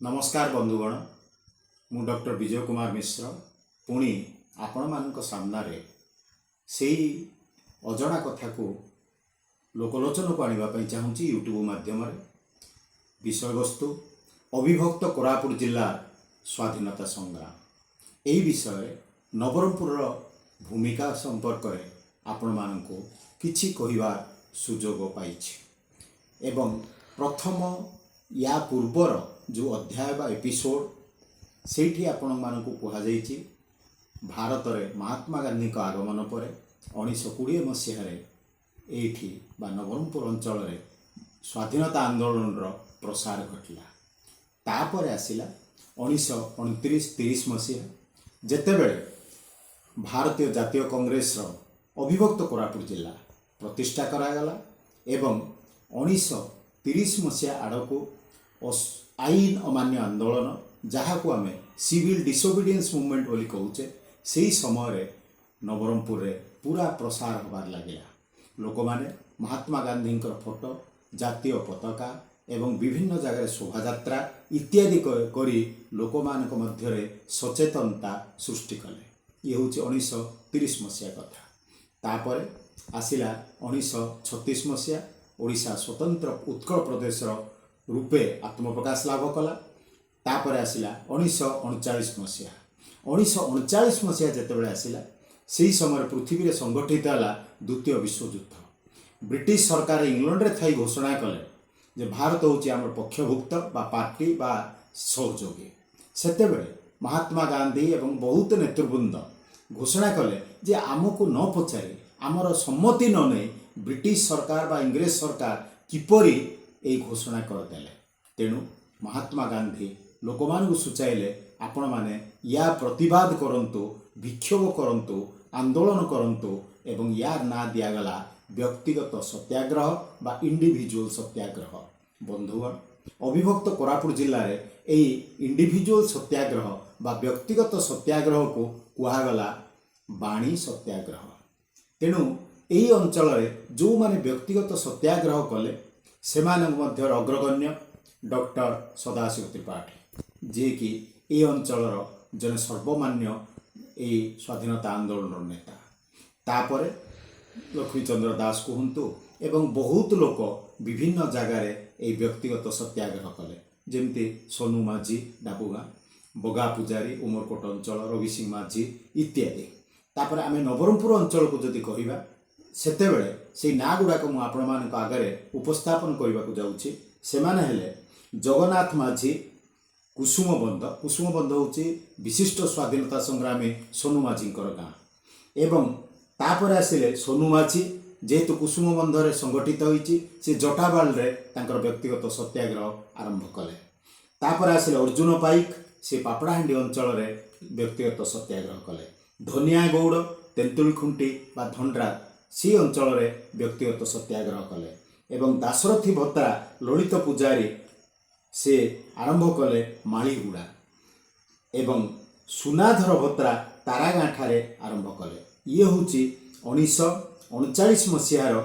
ନମସ୍କାର ବନ୍ଧୁଗଣ, ମୁଁ ଡକ୍ଟର ବିଜୟ କୁମାର ମିଶ୍ର ପୁଣି ଆପଣମାନଙ୍କ ସାମ୍ନାରେ ସେଇ ଅଜଣା କଥାକୁ ଲୋକଲୋଚନକୁ ଆଣିବା ପାଇଁ ଚାହୁଁଛି ୟୁଟ୍ୟୁବ ମାଧ୍ୟମରେ। ବିଷୟବସ୍ତୁ ଅବିଭକ୍ତ କୋରାପୁଟ ଜିଲ୍ଲା ସ୍ୱାଧୀନତା ସଂଗ୍ରାମ। ଏହି ବିଷୟରେ ନବରଙ୍ଗପୁରର ଭୂମିକା ସମ୍ପର୍କରେ ଆପଣମାନଙ୍କୁ କିଛି କହିବାର ସୁଯୋଗ ପାଇଛି ଏବଂ ପ୍ରଥମ ୟା ପୂର୍ବର ଯେଉଁ ଅଧ୍ୟାୟ ବା ଏପିସୋଡ଼, ସେଇଠି ଆପଣମାନଙ୍କୁ କୁହାଯାଇଛି, ଭାରତରେ ମହାତ୍ମା ଗାନ୍ଧୀଙ୍କ ଆଗମନ ପରେ 1920 ମସିହାରେ ଏଇଠି ବା ନବରଙ୍ଗପୁର ଅଞ୍ଚଳରେ ସ୍ୱାଧୀନତା ଆନ୍ଦୋଳନର ପ୍ରସାର ଘଟିଲା। ତାପରେ ଆସିଲା 1929-30 ମସିହା, ଯେତେବେଳେ ଭାରତୀୟ ଜାତୀୟ କଂଗ୍ରେସର ଅବିଭକ୍ତ କୋରାପୁଟ ଜିଲ୍ଲା ପ୍ରତିଷ୍ଠା କରାଗଲା ଏବଂ 1930 ମସିହା ଆଡ଼କୁ ଆଇନ ଅମାନ୍ୟ ଆନ୍ଦୋଳନ, ଯାହାକୁ ଆମେ ସିଭିଲ୍ ଡିସୋବିଡ଼ିଏନ୍ସ ମୁଭମେଣ୍ଟ ବୋଲି କହୁଛେ, ସେହି ସମୟରେ ନବରଙ୍ଗପୁରରେ ପୁରା ପ୍ରସାର ହେବାରେ ଲାଗିଲା। ଲୋକମାନେ ମହାତ୍ମା ଗାନ୍ଧୀଙ୍କର ଫଟୋ, ଜାତୀୟ ପତାକା ଏବଂ ବିଭିନ୍ନ ଜାଗାରେ ଶୋଭାଯାତ୍ରା ଇତ୍ୟାଦି କରି ଲୋକମାନଙ୍କ ମଧ୍ୟରେ ସଚେତନତା ସୃଷ୍ଟି କଲେ। ଇଏ ହେଉଛି 1930 ମସିହା କଥା। ତାପରେ ଆସିଲା 1936 ମସିହା। ଓଡ଼ିଶା ସ୍ୱତନ୍ତ୍ର ଉତ୍କଳ ପ୍ରଦେଶର ରୂପେ ଆତ୍ମପ୍ରକାଶ ଲାଭ କଲା। ତାପରେ ଆସିଲା 1939 ମସିହା। 1939 ମସିହା ଯେତେବେଳେ ଆସିଲା, ସେହି ସମୟରେ ପୃଥିବୀରେ ସଂଗଠିତ ହେଲା ଦ୍ୱିତୀୟ ବିଶ୍ୱଯୁଦ୍ଧ। ବ୍ରିଟିଶ ସରକାର ଇଂଲଣ୍ଡରେ ଥାଇ ଘୋଷଣା କଲେ ଯେ ଭାରତ ହେଉଛି ଆମର ପକ୍ଷଭୁକ୍ତ ବା ପାର୍ଟି ବା ସହଯୋଗୀ। ସେତେବେଳେ ମହାତ୍ମା ଗାନ୍ଧୀ ଏବଂ ବହୁତ ନେତୃବୃନ୍ଦ ଘୋଷଣା କଲେ ଯେ ଆମକୁ ନ ପଚାରି, ଆମର ସମ୍ମତି ନ ନେଇ ବ୍ରିଟିଶ ସରକାର ବା ଇଂରେଜ ସରକାର କିପରି ଏହି ଘୋଷଣା କରିଦେଲେ? ତେଣୁ ମହାତ୍ମା ଗାନ୍ଧୀ ଲୋକମାନଙ୍କୁ ସୂଚାଇଲେ, ଆପଣମାନେ ୟା ପ୍ରତିବାଦ କରନ୍ତୁ, ବିକ୍ଷୋଭ କରନ୍ତୁ, ଆନ୍ଦୋଳନ କରନ୍ତୁ ଏବଂ ୟାର ନାଁ ଦିଆଗଲା ବ୍ୟକ୍ତିଗତ ସତ୍ୟାଗ୍ରହ ବା ଇଣ୍ଡିଭିଜୁଆଲ ସତ୍ୟାଗ୍ରହ। ବନ୍ଧୁଗଣ, ଅବିଭକ୍ତ କୋରାପୁଟ ଜିଲ୍ଲାରେ ଏହି ଇଣ୍ଡିଭିଜୁଆଲ ସତ୍ୟାଗ୍ରହ ବା ବ୍ୟକ୍ତିଗତ ସତ୍ୟାଗ୍ରହକୁ କୁହାଗଲା ବାଣୀ ସତ୍ୟାଗ୍ରହ। ତେଣୁ ଏହି ଅଞ୍ଚଳରେ ଯେଉଁମାନେ ବ୍ୟକ୍ତିଗତ ସତ୍ୟାଗ୍ରହ କଲେ, ସେମାନଙ୍କ ମଧ୍ୟରେ ଅଗ୍ରଗଣ୍ୟ ଡକ୍ଟର ସଦାଶିବ ତ୍ରିପାଠୀ, ଯିଏକି ଏହି ଅଞ୍ଚଳର ଜଣେ ସର୍ବମାନ୍ୟ ଏହି ସ୍ୱାଧୀନତା ଆନ୍ଦୋଳନର ନେତା। ତାପରେ ଲକ୍ଷ୍ମୀଚନ୍ଦ୍ର ଦାସ କୁହନ୍ତୁ ଏବଂ ବହୁତ ଲୋକ ବିଭିନ୍ନ ଜାଗାରେ ଏହି ବ୍ୟକ୍ତିଗତ ସତ୍ୟାଗ୍ରହ କଲେ, ଯେମିତି ସୋନୁ ମାଝୀ ଡାବୁଗାଁ, ବଗା ପୂଜାରୀ ଉମରକୋଟ ଅଞ୍ଚଳ, ରବି ସିଂ ମାଝୀ ଇତ୍ୟାଦି। ତାପରେ ଆମେ ନବରଙ୍ଗପୁର ଅଞ୍ଚଳକୁ ଯଦି କହିବା, ସେତେବେଳେ ସେଇ ନାଁ ଗୁଡ଼ାକ ମୁଁ ଆପଣମାନଙ୍କ ଆଗରେ ଉପସ୍ଥାପନ କରିବାକୁ ଯାଉଛି। ସେମାନେ ହେଲେ ଜଗନ୍ନାଥ ମାଝୀ କୁସୁମବନ୍ଧ। କୁସୁମବନ୍ଧ ହେଉଛି ବିଶିଷ୍ଟ ସ୍ୱାଧୀନତା ସଂଗ୍ରାମୀ ସୋନୁ ମାଝୀଙ୍କର ଗାଁ। ଏବଂ ତାପରେ ଆସିଲେ ସୋନୁ ମାଝୀ। ଯେହେତୁ କୁସୁମବନ୍ଧରେ ସଂଗଠିତ ହୋଇଛି, ସେ ଜଟାବାଳରେ ତାଙ୍କର ବ୍ୟକ୍ତିଗତ ସତ୍ୟାଗ୍ରହ ଆରମ୍ଭ କଲେ। ତାପରେ ଆସିଲେ ଅର୍ଜୁନ ପାଇକ, ସେ ପାପଡ଼ାହାଣ୍ଡି ଅଞ୍ଚଳରେ ବ୍ୟକ୍ତିଗତ ସତ୍ୟାଗ୍ରହ କଲେ। ଧନିଆ ଗୌଡ଼ ତେନ୍ତୁଳିଖୁଣ୍ଟି ବା ଧଣ୍ଡ୍ରା, ସେ ଅଞ୍ଚଳରେ ବ୍ୟକ୍ତିଗତ ସତ୍ୟାଗ୍ରହ କଲେ ଏବଂ ଦାଶରଥୀ ଭତ୍ରା, ଲଳିତ ପୂଜାରୀ, ସେ ଆରମ୍ଭ କଲେ ମାଳିଗୁଡ଼ା ଏବଂ ସୁନାଧର ଭତ୍ରା ତାରାଗାଁ ଠାରେ ଆରମ୍ଭ କଲେ। ଇଏ ହେଉଛି 1939 ମସିହାର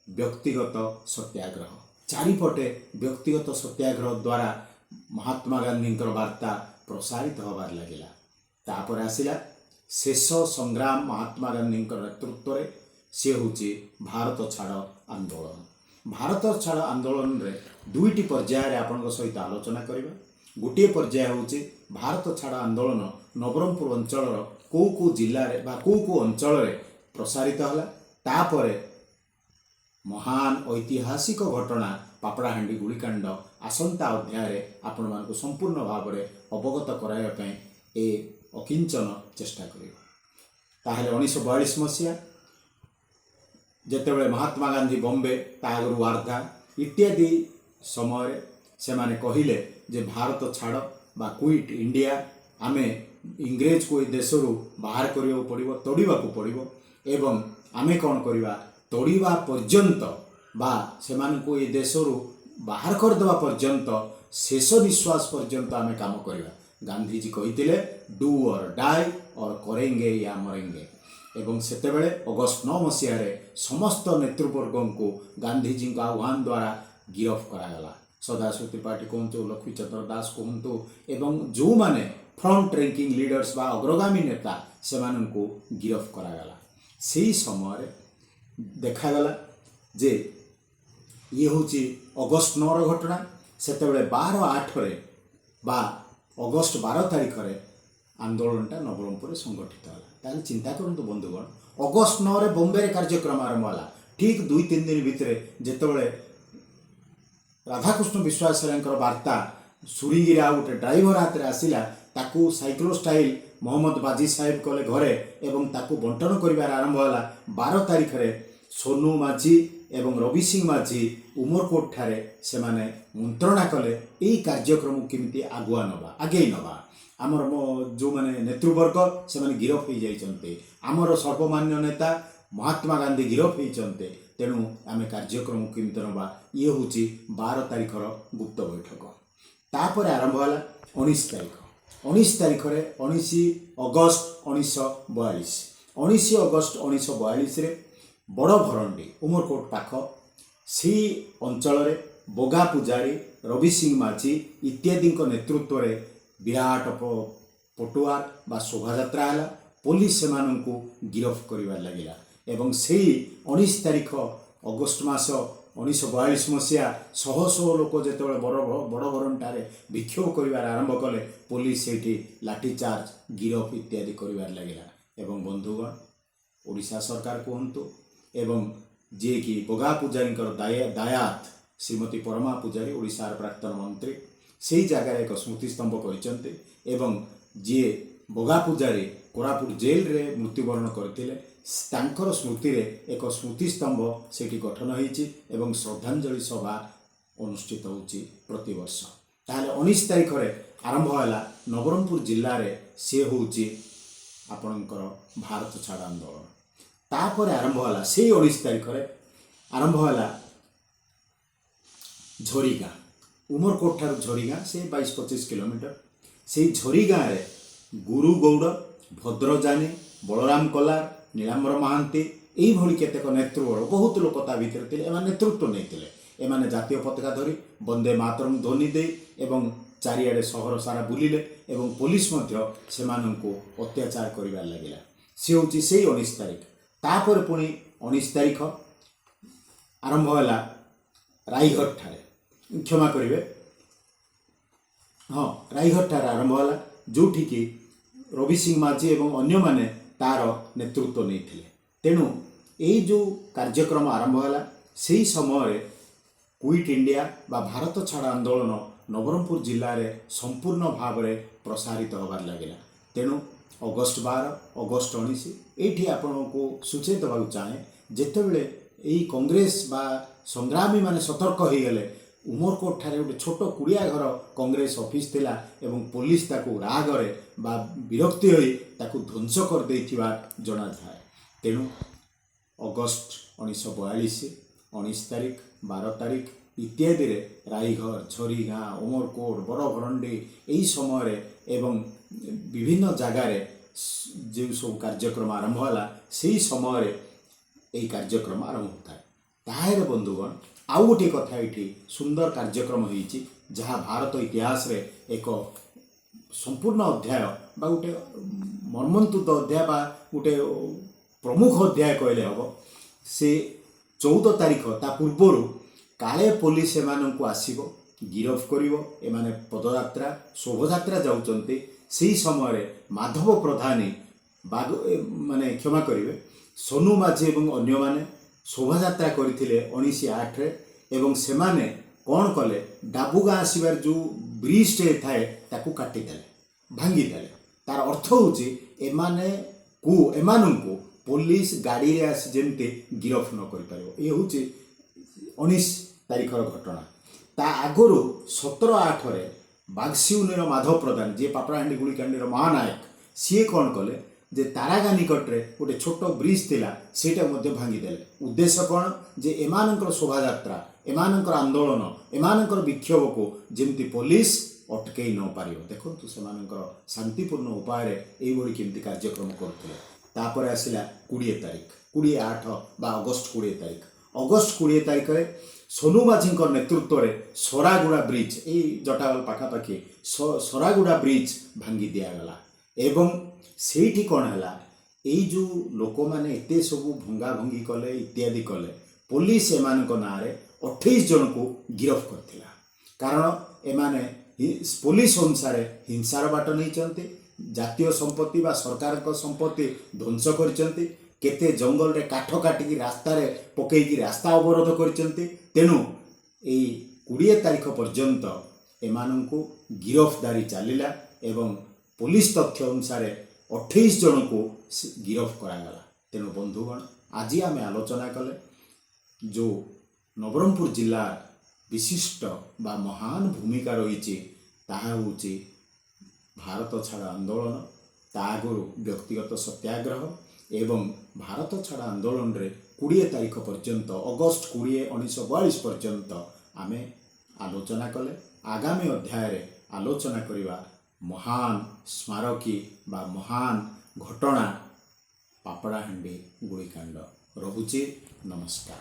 ବ୍ୟକ୍ତିଗତ ସତ୍ୟାଗ୍ରହ। ଚାରିପଟେ ବ୍ୟକ୍ତିଗତ ସତ୍ୟାଗ୍ରହ ଦ୍ୱାରା ମହାତ୍ମା ଗାନ୍ଧୀଙ୍କର ବାର୍ତ୍ତା ପ୍ରସାରିତ ହେବାରେ ଲାଗିଲା। ତାପରେ ଆସିଲା ଶେଷ ସଂଗ୍ରାମ ମହାତ୍ମା ଗାନ୍ଧୀଙ୍କର ନେତୃତ୍ୱରେ, ସିଏ ହେଉଛି ଭାରତ ଛାଡ଼ ଆନ୍ଦୋଳନ। ଭାରତ ଛାଡ଼ ଆନ୍ଦୋଳନରେ ଦୁଇଟି ପର୍ଯ୍ୟାୟରେ ଆପଣଙ୍କ ସହିତ ଆଲୋଚନା କରିବା। ଗୋଟିଏ ପର୍ଯ୍ୟାୟ ହେଉଛି ଭାରତ ଛାଡ଼ ଆନ୍ଦୋଳନ ନବରଙ୍ଗପୁର ଅଞ୍ଚଳର କେଉଁ କେଉଁ ଜିଲ୍ଲାରେ ବା କେଉଁ କେଉଁ ଅଞ୍ଚଳରେ ପ୍ରସାରିତ ହେଲା। ତାପରେ ମହାନ ଐତିହାସିକ ଘଟଣା ପାପଡ଼ାହାଣ୍ଡି ଗୁଳିକାଣ୍ଡ ଆସନ୍ତା ଅଧ୍ୟାୟରେ ଆପଣମାନଙ୍କୁ ସମ୍ପୂର୍ଣ୍ଣ ଭାବରେ ଅବଗତ କରାଇବା ପାଇଁ ଏ ଅକିଞ୍ଚନ ଚେଷ୍ଟା କରିବ। ତାହେଲେ 1942 ମସିହା ଯେତେବେଳେ ମହାତ୍ମା ଗାନ୍ଧୀ ବମ୍ବେ, ତା ଆଗରୁ ୱାର୍ଦ୍ଧା ଇତ୍ୟାଦି ସମୟରେ ସେମାନେ କହିଲେ ଯେ ଭାରତ ଛାଡ଼ ବା କୁଇଟ୍ ଇଣ୍ଡିଆ, ଆମେ ଇଂରେଜକୁ ଏ ଦେଶରୁ ବାହାର କରିବାକୁ ପଡ଼ିବ, ତଡ଼ିବାକୁ ପଡ଼ିବ ଏବଂ ଆମେ କ'ଣ କରିବା? ତଡ଼ିବା ପର୍ଯ୍ୟନ୍ତ ବା ସେମାନଙ୍କୁ ଏ ଦେଶରୁ ବାହାର କରିଦେବା ପର୍ଯ୍ୟନ୍ତ, ଶେଷ ନିଶ୍ୱାସ ପର୍ଯ୍ୟନ୍ତ ଆମେ କାମ କରିବା। ଗାନ୍ଧିଜୀ କହିଥିଲେ, "do or die ଅର୍ କରେଙ୍ଗେ ୟା ମରେଙ୍ଗେ"। ଏବଂ ସେତେବେଳେ ଅଗଷ୍ଟ 9 ମସିହାରେ ସମସ୍ତ ନେତୃବର୍ଗଙ୍କୁ ଗାନ୍ଧିଜୀଙ୍କ ଆହ୍ୱାନ ଦ୍ୱାରା ଗିରଫ କରାଗଲା। ସଦାଶିବ ତ୍ରିପାଠୀ କୁହନ୍ତୁ, ଲକ୍ଷ୍ମୀଚନ୍ଦ୍ର ଦାସ କୁହନ୍ତୁ ଏବଂ ଯେଉଁମାନେ ଫ୍ରଣ୍ଟ ର୍ୟାଙ୍କିଂ ଲିଡର୍ସ ବା ଅଗ୍ରଗାମୀ ନେତା, ସେମାନଙ୍କୁ ଗିରଫ କରାଗଲା। ସେହି ସମୟରେ ଦେଖାଗଲା ଯେ ଇଏ ହେଉଛି ଅଗଷ୍ଟ 9ର ଘଟଣା। ସେତେବେଳେ 12/8ରେ ବା ଅଗଷ୍ଟ 12 ତାରିଖରେ ଆନ୍ଦୋଳନଟା ନବରଙ୍ଗପୁରରେ ସଂଗଠିତ ହେଲା। ତାହେଲେ ଚିନ୍ତା କରନ୍ତୁ ବନ୍ଧୁଗଣ, ଅଗଷ୍ଟ 9ରେ ବମ୍ବେରେ କାର୍ଯ୍ୟକ୍ରମ ଆରମ୍ଭ ହେଲା। ଠିକ୍ 2-3 ଦିନ ଭିତରେ ଯେତେବେଳେ ରାଧାକୃଷ୍ଣ ବିଶ୍ୱାସରାୟଙ୍କର ବାର୍ତ୍ତା ସୁରିଙ୍ଗିରେ ଆଉ ଗୋଟେ ଡ୍ରାଇଭର ହାତରେ ଆସିଲା, ତାକୁ ସାଇକ୍ଲୋଷ୍ଟାଇଲ ମହମ୍ମଦ ବାଜି ସାହେବ କଲେ ଘରେ ଏବଂ ତାକୁ ବଣ୍ଟନ କରିବାର ଆରମ୍ଭ ହେଲା। 12 ତାରିଖରେ ସୋନୁ ମାଝୀ ଏବଂ ରବି ସିଂ ମାଝୀ ଉମରକୋଟ ଠାରେ ସେମାନେ ମନ୍ତ୍ରଣା କଲେ, ଏଇ କାର୍ଯ୍ୟକ୍ରମକୁ କେମିତି ଆଗୁଆ ନେବା, ଆଗେଇ ନେବା। ଆମର ଯେଉଁମାନେ ନେତୃବର୍ଗ, ସେମାନେ ଗିରଫ ହେଇଯାଇଛନ୍ତି। ଆମର ସର୍ବମାନ୍ୟ ନେତା ମହାତ୍ମା ଗାନ୍ଧୀ ଗିରଫ ହେଇଛନ୍ତି। ତେଣୁ ଆମେ କାର୍ଯ୍ୟକ୍ରମକୁ କେମିତି ନେବା? ଇଏ ହେଉଛି 12 ତାରିଖର ଗୁପ୍ତ ବୈଠକ। ତାପରେ ଆରମ୍ଭ ହେଲା 19 ତାରିଖ। 19 ତାରିଖରେ, 19 ଅଗଷ୍ଟ 1942, 19 ଅଗଷ୍ଟ 1942ରେ ବଡ଼ ଭରଣ୍ଡି, ଉମରକୋଟ ପାଖ ସେଇ ଅଞ୍ଚଳରେ ବଗା ପୂଜାରୀ, ରବି ସିଂ ମାଝୀ ଇତ୍ୟାଦିଙ୍କ ନେତୃତ୍ୱରେ ବିରାଟ ପଟୁଆର ବା ଶୋଭାଯାତ୍ରା ହେଲା। ପୋଲିସ ସେମାନଙ୍କୁ ଗିରଫ କରିବାରେ ଲାଗିଲା ଏବଂ ସେଇ 19 ତାରିଖ ଅଗଷ୍ଟ ମାସ 1942 ମସିହା ଶହ ଶହ ଲୋକ ଯେତେବେଳେ ବଡ଼ ବଡ଼ ଭରଣ୍ଡିଠାରେ ବିକ୍ଷୋଭ କରିବାର ଆରମ୍ଭ କଲେ, ପୋଲିସ ସେଇଠି ଲାଠିଚାର୍ଜ, ଗିରଫ ଇତ୍ୟାଦି କରିବାରେ ଲାଗିଲା। ଏବଂ ବନ୍ଧୁଗଣ, ଓଡ଼ିଶା ସରକାର କୁହନ୍ତୁ ଏବଂ ଯିଏକି ବଗା ପୂଜାରୀଙ୍କର ଦାୟାତ ଶ୍ରୀମତୀ ପରମା ପୂଜାରୀ, ଓଡ଼ିଶାର ପ୍ରାକ୍ତନ ମନ୍ତ୍ରୀ, ସେଇ ଜାଗାରେ ଏକ ସ୍ମୃତିସ୍ତମ୍ଭ କରିଛନ୍ତି ଏବଂ ଯିଏ ବଗା ପୂଜାରୀ କୋରାପୁଟ ଜେଲରେ ମୃତ୍ୟୁବରଣ କରିଥିଲେ, ତାଙ୍କର ସ୍ମୃତିରେ ଏକ ସ୍ମୃତିସ୍ତମ୍ଭ ସେଇଠି ଗଠନ ହୋଇଛି ଏବଂ ଶ୍ରଦ୍ଧାଞ୍ଜଳି ସଭା ଅନୁଷ୍ଠିତ ହେଉଛି ପ୍ରତିବର୍ଷ। ତାହେଲେ 19 ତାରିଖରେ ଆରମ୍ଭ ହେଲା ନବରଙ୍ଗପୁର ଜିଲ୍ଲାରେ, ସିଏ ହେଉଛି ଆପଣଙ୍କର ଭାରତ ଛାଡ଼ ଆନ୍ଦୋଳନ। ତାପରେ ଆରମ୍ଭ ହେଲା, ସେଇ 19 ତାରିଖରେ ଆରମ୍ଭ ହେଲା ଝରିଗାଁ। ଉମରକୋଟ ଠାରୁ ଝରିଗାଁ ସେ 22-25 କିଲୋମିଟର। ସେଇ ଝରିଗାଁରେ ଗୁରୁ ଗୌଡ଼, ଭଦ୍ରଜାନୀ, ବଳରାମ କଲାର, ନୀଳାମ୍ବର ମହାନ୍ତି, ଏଇଭଳି କେତେକ ନେତୃବର୍ଗ, ବହୁତ ଲୋକ ତା ଭିତରେ ଥିଲେ। ଏମାନେ ନେତୃତ୍ୱ ନେଇଥିଲେ। ଏମାନେ ଜାତୀୟ ପତାକା ଧରି ବନ୍ଦେ ମାତରମ୍ ଧ୍ୱନି ଦେଇ ଏବଂ ଚାରିଆଡ଼େ ସହର ସାରା ବୁଲିଲେ ଏବଂ ପୋଲିସ ମଧ୍ୟ ସେମାନଙ୍କୁ ଅତ୍ୟାଚାର କରିବାରେ ଲାଗିଲା। ସେ ହେଉଛି ସେଇ 19 ତାରିଖ। ତାପରେ ପୁଣି 19 ତାରିଖ ଆରମ୍ଭ ହେଲା ରାଇଘର ଠାରେ, କ୍ଷମା କରିବେ, ହଁ, ରାଇଘର ଠାରେ ଆରମ୍ଭ ହେଲା, ଯେଉଁଠିକି ରବି ସିଂ ମାଝୀ ଏବଂ ଅନ୍ୟମାନେ ତାର ନେତୃତ୍ୱ ନେଇଥିଲେ। ତେଣୁ ଏଇ ଯେଉଁ କାର୍ଯ୍ୟକ୍ରମ ଆରମ୍ଭ ହେଲା, ସେହି ସମୟରେ କୁଇଟ୍ ଇଣ୍ଡିଆ ବା ଭାରତ ଛାଡ଼ ଆନ୍ଦୋଳନ ନବରଙ୍ଗପୁର ଜିଲ୍ଲାରେ ସମ୍ପୂର୍ଣ୍ଣ ଭାବରେ ପ୍ରସାରିତ ହେବାରେ ଲାଗିଲା। ତେଣୁ ଅଗଷ୍ଟ 12, ଅଗଷ୍ଟ 19। ଏଇଠି ଆପଣଙ୍କୁ ସୂଚାଇ ଦେବାକୁ ଚାହେଁ, ଯେତେବେଳେ ଏଇ କଂଗ୍ରେସ ବା ସଂଗ୍ରାମୀମାନେ ସତର୍କ ହୋଇଗଲେ, ଉମରକୋଟ ଠାରେ ଗୋଟେ ଛୋଟ କୁଡ଼ିଆ ଘର କଂଗ୍ରେସ ଅଫିସ ଥିଲା ଏବଂ ପୋଲିସ ତାକୁ ରାଗରେ ବା ବିରକ୍ତି ହୋଇ ତାକୁ ଧ୍ୱଂସ କରିଦେଇଥିବା ଜଣାଥାଏ। ତେଣୁ ଅଗଷ୍ଟ 1942 19 ତାରିଖ, 12 ତାରିଖ ଇତ୍ୟାଦିରେ ରାଇଘର, ଝରିଗାଁ, ଉମରକୋଟ, ବଡ଼ଭରଣ୍ଡି ଏହି ସମୟରେ ଏବଂ ବିଭିନ୍ନ ଜାଗାରେ ଯେଉଁ ସବୁ କାର୍ଯ୍ୟକ୍ରମ ଆରମ୍ଭ ହେଲା, ସେହି ସମୟରେ ଏହି କାର୍ଯ୍ୟକ୍ରମ ଆରମ୍ଭ ହେଉଥାଏ। ତାହେଲେ ବନ୍ଧୁଗଣ, ଆଉ ଗୋଟିଏ କଥା, ଏଇଠି ସୁନ୍ଦର କାର୍ଯ୍ୟକ୍ରମ ହେଇଛି, ଯାହା ଭାରତ ଇତିହାସରେ ଏକ ସମ୍ପୂର୍ଣ୍ଣ ଅଧ୍ୟାୟ ବା ଗୋଟେ ମର୍ମନ୍ତୁଦ ଅଧ୍ୟାୟ ବା ଗୋଟେ ପ୍ରମୁଖ ଅଧ୍ୟାୟ କହିଲେ ହେବ। ସେ 14 ତାରିଖ, ତା ପୂର୍ବରୁ କାଳେ ପୋଲିସ ଏମାନଙ୍କୁ ଆସିବ, ଗିରଫ କରିବ, ଏମାନେ ପଦଯାତ୍ରା ଶୋଭାଯାତ୍ରା ଯାଉଛନ୍ତି, ସେହି ସମୟରେ ମାଧବ ପ୍ରଧାନୀ ବାଗ ମାନେ କ୍ଷମା କରିବେ, ସୋନୁ ମାଝୀ ଏବଂ ଅନ୍ୟମାନେ ଶୋଭାଯାତ୍ରା କରିଥିଲେ 19/8ରେ ଏବଂ ସେମାନେ କ'ଣ କଲେ? ଡାବୁଗାଁ ଆସିବାର ଯେଉଁ ବ୍ରିଜଟେ ଥାଏ, ତାକୁ କାଟିଦେଲେ, ଭାଙ୍ଗିଦେଲେ। ତାର ଅର୍ଥ ହେଉଛି ଏମାନଙ୍କୁ ପୋଲିସ ଗାଡ଼ିରେ ଆସି ଯେମିତି ଗିରଫ ନ କରିପାରିବ। ଇଏ ହେଉଛି 19 ତାରିଖର ଘଟଣା। ତା ଆଗରୁ 17/8ରେ ବାଗସିଉନିର ମାଧବ ପ୍ରଧାନ, ଯିଏ ପାପଡ଼ାହାଣ୍ଡି ଗୁଳିକାଣ୍ଡିର ମହାନାୟକ, ସିଏ କ'ଣ କଲେ ଯେ ତାରାଗାଁ ନିକଟରେ ଗୋଟେ ଛୋଟ ବ୍ରିଜ୍ ଥିଲା, ସେଇଟା ମଧ୍ୟ ଭାଙ୍ଗିଦେଲେ। ଉଦ୍ଦେଶ୍ୟ କ'ଣ ଯେ ଏମାନଙ୍କର ଶୋଭାଯାତ୍ରା, ଏମାନଙ୍କର ଆନ୍ଦୋଳନ, ଏମାନଙ୍କର ବିକ୍ଷୋଭକୁ ଯେମିତି ପୋଲିସ ଅଟକେଇ ନ ପାରିବ। ଦେଖନ୍ତୁ, ସେମାନଙ୍କର ଶାନ୍ତିପୂର୍ଣ୍ଣ ଉପାୟରେ ଏଇଭଳି କେମିତି କାର୍ଯ୍ୟକ୍ରମ କରୁଥିଲେ। ତାପରେ ଆସିଲା 20 ତାରିଖ, 20/8 ବା ଅଗଷ୍ଟ 20 ତାରିଖ। ଅଗଷ୍ଟ 20 ତାରିଖରେ ସୋନୁ ମାଝୀଙ୍କ ନେତୃତ୍ୱରେ ସରାଗୁଡ଼ା ବ୍ରିଜ୍, ଏଇ ଜଟାବାଲ ପାଖାପାଖି ସରାଗୁଡ଼ା ବ୍ରିଜ୍ ଭାଙ୍ଗି ଦିଆଗଲା। ଏବଂ ସେଇଠି କ'ଣ ହେଲା, ଏଇ ଯେଉଁ ଲୋକମାନେ ଏତେ ସବୁ ଭଙ୍ଗା ଭଙ୍ଗି କଲେ ଇତ୍ୟାଦି କଲେ, ପୋଲିସ ଏମାନଙ୍କ ନାଁରେ 28 ଜଣଙ୍କୁ ଗିରଫ କରିଥିଲା। କାରଣ ଏମାନେ ପୋଲିସ ଅନୁସାରେ ହିଂସାର ବାଟ ନେଇଛନ୍ତି, ଜାତୀୟ ସମ୍ପତ୍ତି ବା ସରକାରଙ୍କ ସମ୍ପତ୍ତି ଧ୍ୱଂସ କରିଛନ୍ତି, କେତେ ଜଙ୍ଗଲରେ କାଠ କାଟିକି ରାସ୍ତାରେ ପକେଇକି ରାସ୍ତା ଅବରୋଧ କରିଛନ୍ତି। ତେଣୁ ଏଇ 20 ତାରିଖ ପର୍ଯ୍ୟନ୍ତ ଏମାନଙ୍କୁ ଗିରଫଦାରୀ ଚାଲିଲା ଏବଂ ପୋଲିସ ତଥ୍ୟ ଅନୁସାରେ 28 ଜଣଙ୍କୁ ଗିରଫ କରାଗଲା। ତେଣୁ ବନ୍ଧୁଗଣ, ଆଜି ଆମେ ଆଲୋଚନା କଲେ ଯେଉଁ ନବରଙ୍ଗପୁର ଜିଲ୍ଲା ବିଶିଷ୍ଟ ବା ମହାନ ଭୂମିକା ରହିଛି, ତାହା ହେଉଛି ଭାରତ ଛାଡ଼ ଆନ୍ଦୋଳନ, ତା ଆଗରୁ ବ୍ୟକ୍ତିଗତ ସତ୍ୟାଗ୍ରହ ଏବଂ ଭାରତ ଛାଡ଼ ଆନ୍ଦୋଳନରେ 20 ତାରିଖ ପର୍ଯ୍ୟନ୍ତ, ଅଗଷ୍ଟ 20 1942 ପର୍ଯ୍ୟନ୍ତ ଆମେ ଆଲୋଚନା କଲେ। ଆଗାମୀ ଅଧ୍ୟାୟରେ ଆଲୋଚନା କରିବା ମହାନ ସ୍ମାରକୀ ବା ମହାନ ଘଟଣା ପାପଡ଼ାହାଣ୍ଡି ଗୁଳିକାଣ୍ଡ। ରହୁଛି, ନମସ୍କାର।